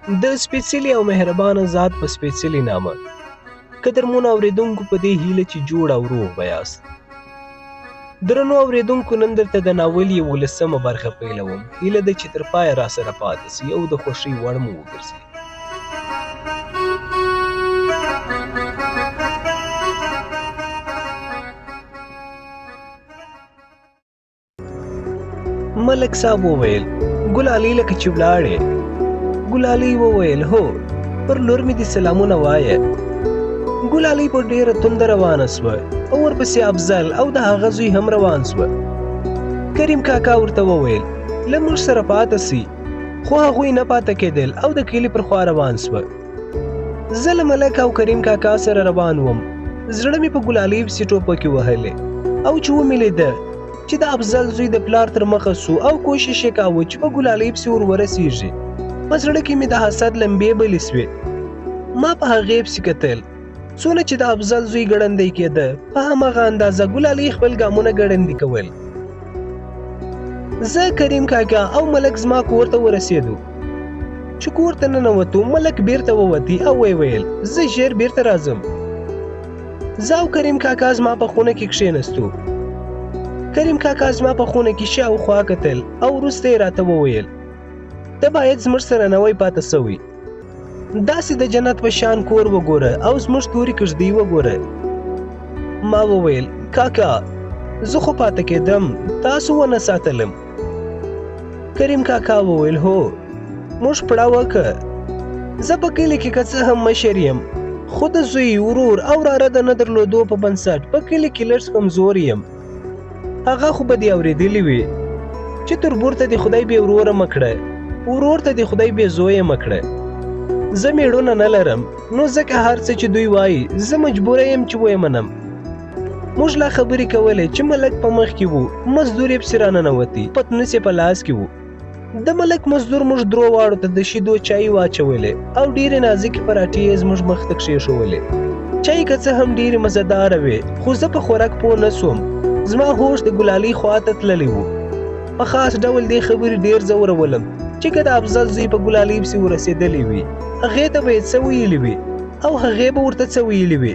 د سپېڅلي او مهربانه ذات په سپېڅلي نامه. قدرمنو اورېدونکو، په دې هیله چې جوړ او روغ به یاست. درنو اورېدونکو، نن درته د ناول 11مه برخه پیلوم. هیله ده چې تر پایه را سره پاتې سئ او د خوښۍ وړ مو وګرځي. ملک صاحب وویل، ګلالۍ لکه چې ولاړې. ګلالۍ وویل، هو، پر لور مې دې سلامونه وایه. ګلالۍ په ډېره تنده روانه سوه او ورپسې افضل او د هغه زوی هم روان سوه. کریم کاکا ورته وویل، له موږ سره پاته سئ، خو هغوی نه پاته کېدل او د کلي پر خوا روان سوه. زه له ملک او کریم کاکا سره روان وم. زړه مې په ګلالۍ پسې ټوپکې وهلې او چې ومې لیده چې د افضل زوی د پلار تر مخه سو او کوشش یې کاوه چې په ګلالۍ پسې ور ورسیږي، په زړه کې مې د حسد لمبې بلې سوې. ما په هغې پسې کتل. څونه چې د افضل زوی ګړندی کېده، په هماغه اندازه ګلالۍ خپل ګامونه ګړندي کول. زه، کریم کاکا او ملک زما کور ته ورسېدو. چې کور ته ننوتو، ملک بیرته ووتی او ویې ویل، زه ژر بیرته راځم. زه او کریم کاکا زما په خونه کې کښېنستو. کریم کاکا زما په خونه کې شاوخوا کتل او وروسته یې راته وویل، ته باید زموږ سره نه وای پاته سوی. داسې د جنت په شان کور وګوره او زموږ تورې کږدۍ وګوره. ما وویل، کاکا زه خو پاته کېدم، تاسو ونه ساتلم. کریم کاکا وویل، هو، موږ پړه وکړه. زه په کلي کې که څه هم مشر یم، خو د زوی، ورور او وراره د نه درلودو په بنسټ په کلي کې لږ کمزوری یم. هغه خو به دې اورېدلي وي چې تربور ته دې خدای بې وروره مه کړه، ورور ته دې خدای بې زویه مه کړه. زه مېړونه نه لرم، نو ځکه هر څه چې دوی وایي زه مجبوره یم چې ویې منم. موږ لا خبرې کولې چې ملک په مخ کې و، مزدور یې پسې راننوتی، پتنوس یې په لاس کې و. د ملک مزدور موږ درو واړو ته د شیدو چای واچولې او ډېرې نازکې پراټې یې زموږ مخ ته کښېښوولې. چای که څه هم ډېرې مزهداره وې، خو زه په خوراک پوه نه سوم. زما هوښ د ګلالۍ خوا ته تللی و. په خاص ډول دې خبرې ډېر ځورولم چې که د افضل زوی په ګلالۍ پسې ورسېدلی وي، هغې ته به یې څه ویلي وي او هغې به ورته څه ویلي وي.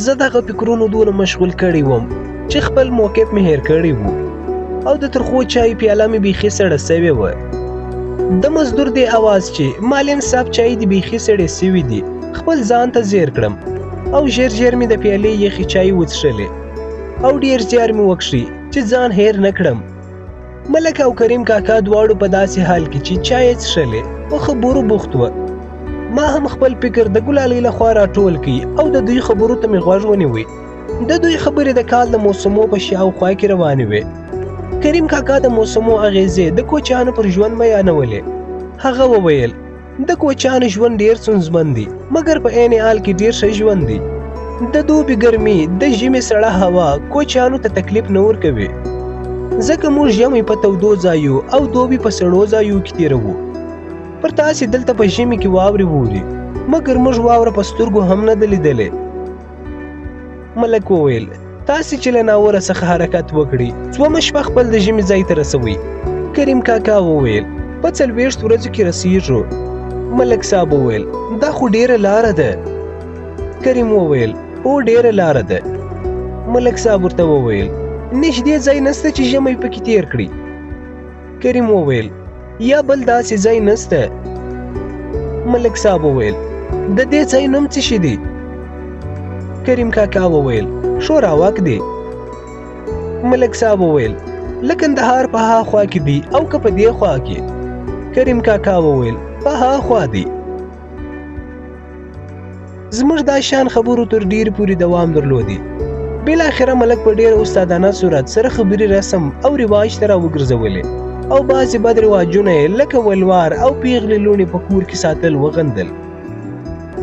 زه دغه فکرونو دونه مشغول کړی وم چې خپل موقف مې هېر کړی و او د ترخو چای پیاله مې بیخي سړه سوې وه. د مزدور دې اواز چې معلم صاحب چای دې بیخي سړې سوي دي، خپل ځان ته زیر کړم او ژر ژر مې د پیالې یخې چای وڅښلې او ډېر زیار مې وکښي چې ځان هېر نه کړم. ملک او کریم کاکا دواړو په داسې حال کې چې چای یې څښلې په خبرو بوخت وه. ما هم خپل فکر د ګلالۍ له خوا راټول کړ او د دوی خبرو ته مې غوږ ونیوی. د دوی خبرې د کال د موسمو په شاوخوا کې روانې وې. کریم کاکا د موسمو اغېزې د کوچیانو پر ژوند بیانولې. هغه وویل، د کوچیانو ژوند ډېر ستونزمن دی، مګر په عین حال کې ډېر ښه ژوند دی. د دوبي ګرمي، د ژمي سړه هوا کوچیانو ته تکلیف نه ورکوي، ځکه موږ ژمی په تودو ځایو او دوبي په سړو ځایو کې تېروو. پر تاسې دلته په ژمي کې واورې ووري، مګر موږ واوره په سترګو هم نه ده لیدلې. ملک وویل، تاسې چې له ناوره څخه حرکت وکړئ، څومه شپه خپل د ژمي ځای ته رسوئ؟ کریم کاکا وویل، په 40 ورځو کې رسیږو. ملک صاحب وویل، دا خو ډېره لاره ده. کریم وویل، هو، ډېره لاره ده. ملک صاحب ورته وویل، نږدې ځای نسته چې ژمی پکې تېر کړي. کریم وویل، یا بل داسې ځای نسته. ملک صاحب وویل، د دې ځای نوم څه شي دی؟ کریم کاکا وویل، ښوراوک دی. ملک صاحب وویل، له کندهار په ها خوا کې دی او که په دې خوا کې؟ کریم کاکا وویل، په ها خوا دی. زموږ دا شان خبرو تر ډېرې پورې دوام درلودی. بالاخره ملک په ډېره استادانه صورت سره خبرې رسم او رواج ته راوګرځولې او بعضې بد رواجونه یې لکه ولوار او پیغلې لوڼې په کور کې ساتل وغندل.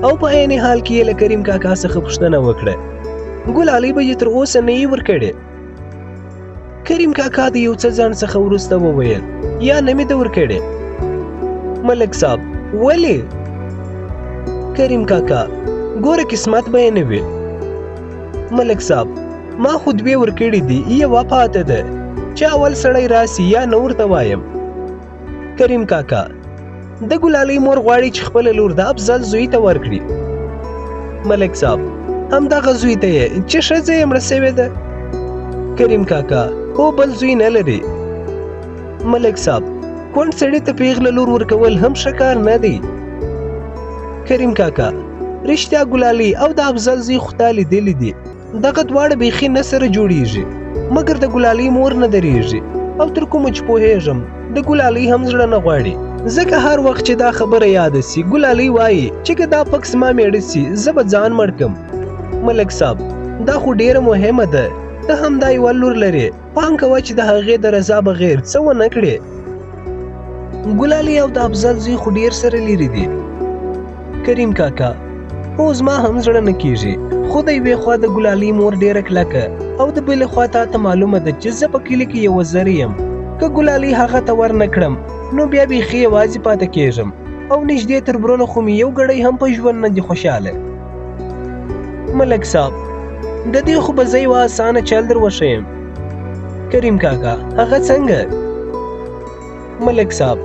او په عین حال کې یې له کریم کاکا څخه پوښتنه وکړه، ګلالۍ به یې تر اوسه نه یې ورکړې؟ کریم کاکا د یو څه ځنډ څخه وروسته وویل، یا نه مې ده ورکړې. ملک صاحب، ولې؟ کریم کاکا، ګوره قسمت به یې نه وي. ملک صاحب، ما خو دوې ورکړې دي، یوه پاته ده، چې اول سړی راسي یا نه ورته وایم. کریم کاکا، د ګلالۍ مور غواړي چې خپله لور د افضل زوی ته ورکړي. ملک صاحب: همدغه زوی ته یې چې ښځه یې مړه شوې ده. کریم کاکا: هو، بل زوی نه لري. ملک صاحب: کونډ سړي ته پیغله لور ورکول هم ښه کار نه دی. کریم کاکا: رښتیا ګلالۍ او د افضل زوی خو تا لیدلي دي، دغه دواړه بیخي نه سره جوړیږي، مګر د ګلالۍ مور نه درېږي او تر کومه چې پوهېږم د ګلالۍ هم زړه نه غواړي، ځکه هر وخت چې دا خبره یاده سي ګلالۍ وایي چې که دا پک زما مېړه سي زه به ځان مړ کم. ملک صاحب: دا خو ډېره مهمه ده، ته همدا یوه لور لرې، پام کوه چې د هغې د رضا بغیر څه ونه کړې. ګلالۍ او د افضل زوی خو ډېر سره لیرې دي. کریم کاکا: هو، زما هم زړه نه کیږي، خو د یوې خوا د ګلالۍ مور ډېره کلکه او د بلې خوا تا ته معلومه ده چې زه په کلي کې یوه زری یم، که ګلالۍ هغه ته ور نه کړم نو بیا بیخي یوازې پاتې کیږم او نږدې تر برونه خو مې یو ګړی هم په ژوند نه دي خوشحاله. ملک صاحب: د دې خو به زه یوه اسانه چل در وښیم. کریم کاکا: هغه څنګه؟ ملک صاحب: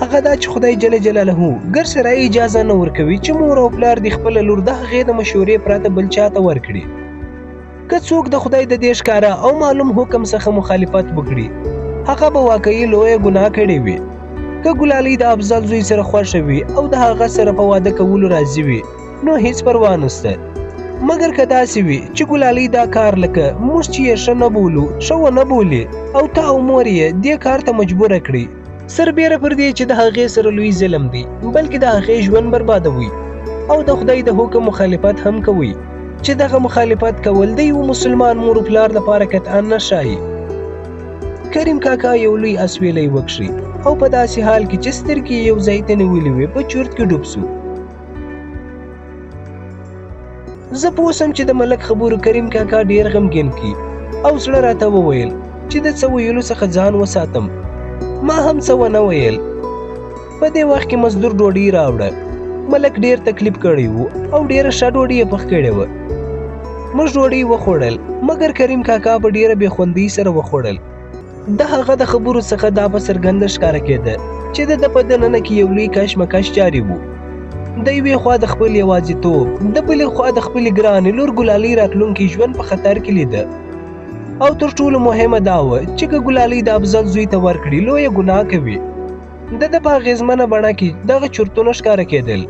هغه دا چې خدای جل جلاله ګر سره اجازه نه ورکوي چې مور او پلار دې خپله لور د هغې د مشورې پرته بل چا ته ورکړي. که څوک د خدای د دې ښکاره او معلوم حکم څخه مخالفت وکړي هغه به واقعي لویه ګناه کړې وي. که ګلالۍ د افضل زوی سره خوښه وي او د هغه سره په واده کولو راضي وي نو هیڅ پروا نشته، مګر که داسې وي چې ګلالۍ دا کار لکه موږ چې یې ښه نه بولو ښه ونه بولي او ته او مور یې دې کار ته مجبوره کړي، سربېره پر دې چې د هغې سره لوی ظلم دی، بلکې د هغې ژوند بربادوي او د خدای د حکم مخالفت هم کوي، چې دغه مخالفت کول د یو مسلمان مور و پلار لپاره قطعا نه ښایي. کریم کاکا یو لوی اسویلی وکښي او په داسې حال کې چې سترګې یې یو ځای ته نیولې وې په چورت کې ډوب سو. زه پوه سم چې د ملک خبرو کریم کاکا ډېر غمګین کړي او زړه راته وویل چې د څه ویلو څخه ځان وساتم. ما هم څه ونه ویل. په دې وخت کې مزدور ډوډۍ راوړه. ملک ډېر تکلیف کړی و او ډېره ښه ډوډۍ یې پخ کړې وه. موږ ډوډۍ وخوړل، مګر کریم کاکا په ډېره بې خوندۍ سره وخوړل. د هغه د خبرو څخه دا په څرګنده ښکاره کېده چې د ده په دننه کې یو لوی کشمکش جاري و. د یوې خوا د خپل یوازیتوب، د بلې خوا د خپلې ګرانې لور ګلالۍ راتلونکی ژوند په خطر کې لیده، او تر ټولو مهمه دا وه چې که ګلالۍ د افضل زوی ته ورکړي لویه ګناه کوي. د ده په اغېزمنه بڼه کې دغه چورتونه ښکاره کېدل.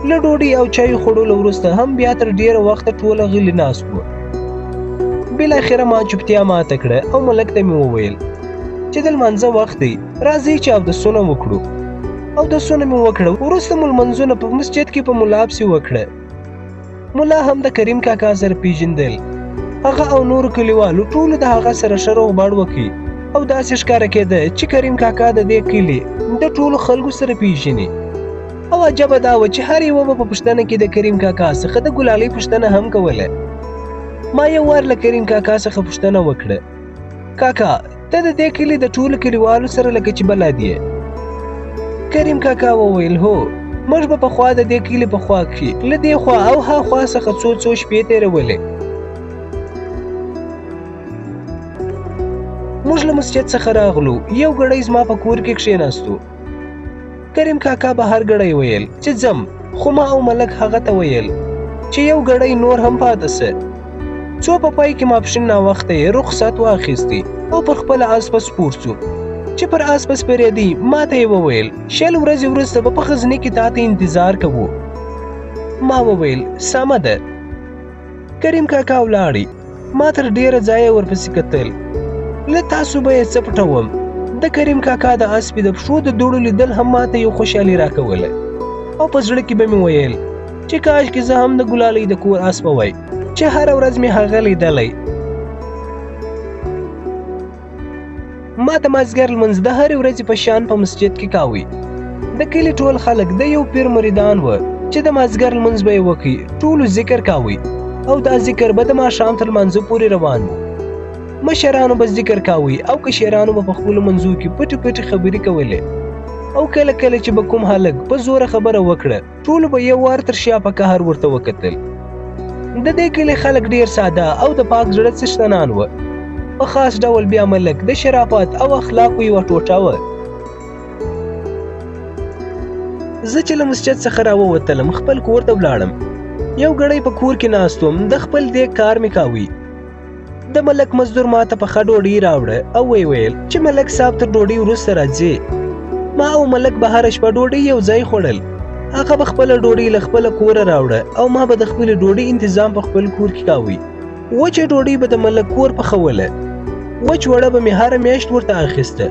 له ډوډۍ او چایو خوړلو وروسته هم بیا تر ډېره وخته ټوله غلي ناست وو. بالاخره ما چوپتیا ماته کړه او ملک ته مې وویل چې د لمانځه وخت دی، راځئ چې اودسونه وکړو. اودسونه مې وکړه. وروسته مو لمونځونه په مسجد کې په ملا پسې وکړه. ملا هم د کریم کاکا سره پیژندل. هغه او نورو کلیوالو ټولو د هغه سره ښه روغبړ وکړي او داسې ښکاره کېده چې کریم کاکا د دې کلي د ټولو خلکو سره پیژني. او عجبه دا وه چې هر یوه به په پوښتنه کې د کریم کاکا څخه د ګلالۍ پوښتنه هم کوله. ما یو وار له کریم کاکا څخه پوښتنه وکړه: کاکا، ته د دې کلي د ټولو کلیوالو سره لکه چې بلد یې؟ کریم کاکا وویل: هو، موږ به پخوا د دې کلي په خوا کښې له دې خوا او ها خوا څخه څو څو شپې تېرولې. موږ له مسجد څخه راغلو، یو ګړی زما په کور کې کښېناستو. کریم کاکا به هر ګړی ویل چې ځم، خو ما او ملک هغه ته ویل چې یو ګړی نور هم پاته سه. څو په پای کې ماپښین ناوخته یې رخصت واخیستی او پر خپله اسپه سپور سو. چې پر اسپه سپرېدی ما ته یې وویل: 20 ورځې وروسته به په غزني کې تا ته انتظار کوو. ما وویل: سمه ده. کریم کاکا ولاړی. ما تر ډېره ځایه ورپسې کتل. له تاسو به یې څه پټوم، د کریم کاکا د اسپې د پښو د دوړو لیدل هم ما ته یو خوشحالي راکوله او په زړه کې به مې ویل چې کاشکې زه هم د ګلالۍ د کور اسپه وای چې هره ورځ مې هغه لیدلی. ما د مازدیګر لمونځ د هرې ورځې په شان په مسجد کې کاوی. د کلي ټول خلک د یو پیر مریدان وه چې د مازدیګر لمونځ به یې وکړي، ټولو ذکر کاوی او دا ذکر به د ماښام تر لمانځه پورې روان و. مشرانو به ذکر کاوی او کشرانو به په خپلو منځو کې پټې پټې خبرې کولې، او کله کله چې به کوم هلک په زوره خبره وکړه ټولو به یو وار تر شا په قهر ورته وکتل. د دې کلي خلک ډېر ساده او د پاک زړه څښتنان وه. په خاص ډول بیا ملک د شرافت او اخلاقو یوه ټوټه وه. زه چې له مسجد څخه راووتلم، خپل کور ته ولاړم. یو ګړی په کور کې ناست وم، د خپل دې کار مې کاوی. د ملک مزدور ماته پخه ډوډۍ راوړه او ویې ویل چې ملک صاحب تر ډوډۍ وروسته راځي. ما او ملک به هره شپه ډوډۍ یو ځای خوړل. هغه به خپله ډوډۍ له خپله کوره راوړه او ما به د خپلې ډوډۍ انتظام په خپل کور کې کاوی. وچه ډوډۍ به د ملک کور پخوله. وچ وړه به مې هره میاشت ورته اخیسته.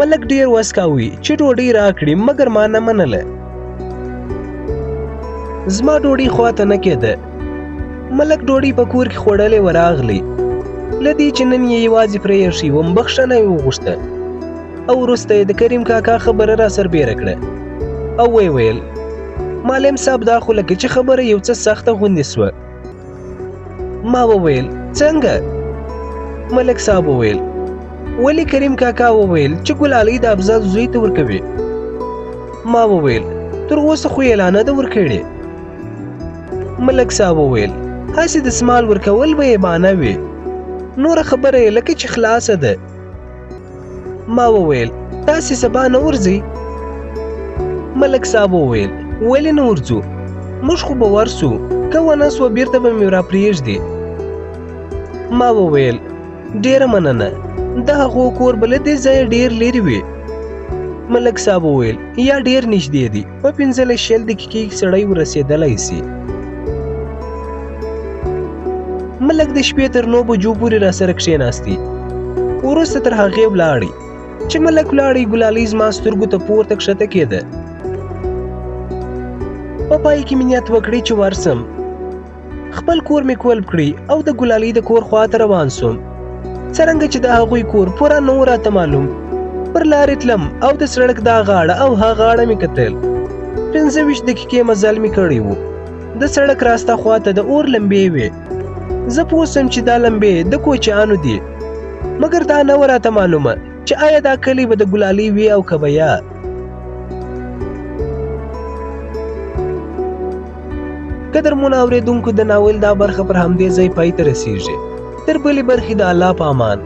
ملک ډیر وس کاوی چې ډوډۍ راکړي، مګر ما نه منله. زما ډوډۍ خواته نه کېده. ملک ډوډۍ په کور کې خوړلې وه راغلی. له دې چې نن یې یوازې پرې ایښی وم، بخښنه یې وغوښته او وروسته یې د کریم کاکا خبره را سربېره کړه او ویې ویل، معلم صاحب دا خو لکه چې خبره یو څه سخته غوندې سوه. ما وویل، څنګه؟ ملک صاحب وویل، ولې کریم کاکا وویل چې ګلالۍ د افضل زوی ته ورکوي؟ ما وویل، تر اوسه خو یې لا نه ده ورکړې. ملک صاحب وویل، هسې دسمال ورکول به یې بانه وي، نوره خبره یې لکه چې خلاصه ده. ما وویل، تاسې سبا نه ورځئ؟ ملک صاحب وویل، ولې نه ورځو؟ موږ خو به ورسو، که ونه سوه بیرته به مې راپرېږدي. ما وویل، ډېره مننه، د هغو کور به له دې ځایه ډېر لرې وي. ملک صاحب وویل، یا ډېر نږدې دی، په 15 20 دقیقې کې سړی ورسېدلی سي. ملک د شپې تر 9 بجو پورې راسره کښېناستی. وروسته تر هغې ولاړی. چې ملک ولاړی، ګلالۍ زما سترګو ته پورته کښته کېده. په پای کې مې نیت وکړی چې ورسم. خپل کور مې کولپ کړی او د ګلالۍ د کور خواته روان سوم. څرنګه چې د هغوی کور پوره نه و راته معلوم، پر لارې تلم او د سړک دا غاړه او ها غاړه مې کتل. 25 دقیقې مزل مې کړی و. د سړک راسته خواته د اور لمبې وې. زه پوه سوم چې دا لمبې د کوچیانو دي، مګر دا نه وه راته معلومه چې آیا دا کلی به د ګلالۍ وي او که به یا. قدرمنو اورېدونکو، د ناول دا برخه پر همدې ځای پای ته رسیږي. تر بلې برخې د الله په امان.